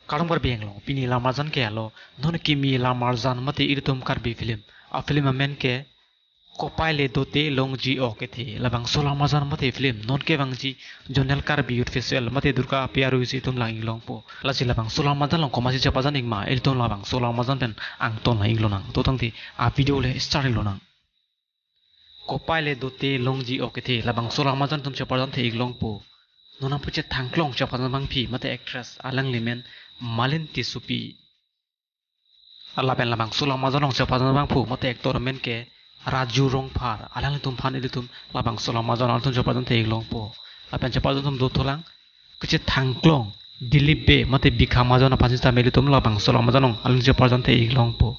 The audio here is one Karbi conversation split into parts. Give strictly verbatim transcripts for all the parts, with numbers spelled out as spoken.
Kardom Karbi Anglong, pini lamarjan ke alo, non kimi lamarjan mate ilitum Karbi film. A film amen ke Kopai le dote longji ok kethe. Labangso lamarjan mate film non kevangji Zonal Karbi Youth Festival mate Durga Api arusi itum lang-ik longpo. Lasi labangso lamarjan along komatsi chepajan-ik ma, ilitum labangso lamarjan pen angton lang-ik lonang. To tangte a video le start lonang. Kopai le dote longji ok kethe, labangso lamarjan itum chepajan the-ik longpo. Non aphuthak thangklong chepajan abangpi mate actress, alangli men Malin Tissopi. Lapen labangso lamarjan along chepajan abangpo mate actor amen ke Raju Rongphar, alanglitum aphan ilitum labangso lamarjan along itum chepajan the-ik longpo. Lapen chepajan atum dothulang, kachethangklong Dilip Bey mate Bikha Mahajon aphan sitame ilitum labangso lamarjan along alang chepajan the-ik longpo.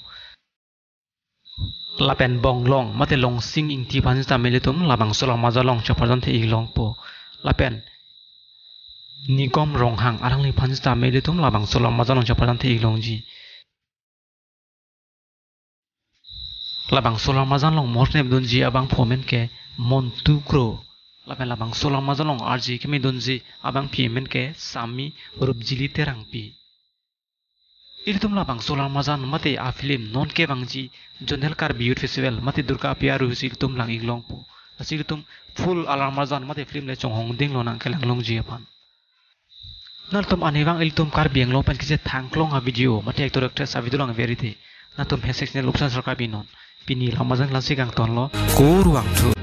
Lapen Bonglong mate Longsing Ingti aphan sitame ilitum labangso lamarjan along chepajan the-ik longpo. Lapen Nigom Ronghang, alangliphan sitame ilitum labangso lamarjan along chepajan the-ik longji. Labangso lamarjan along mohor nepdunji abangphu amen ke Montu Kro. Lapen labangso lamarjan along arje kemedunji abangpi amen ke Sami Rupjili Terangpi. Ilitum labangso lamarjan mate a film non kevangji Zonal Karbi Youth Festival mate Durga Api arusi ilitum lang-ik longpo. Lasi ilitum full alamarjan mate film le chonghongding lonang kelang longji aphan. Nangtum arnivang ilitum Karbi Anglong pen kachethangklong a video mate actor actress a video lang verite, nangtum hashtag channel Upsan Sarkar binon. Pini lamarjan langsi kangtonlo. Kurvangthu.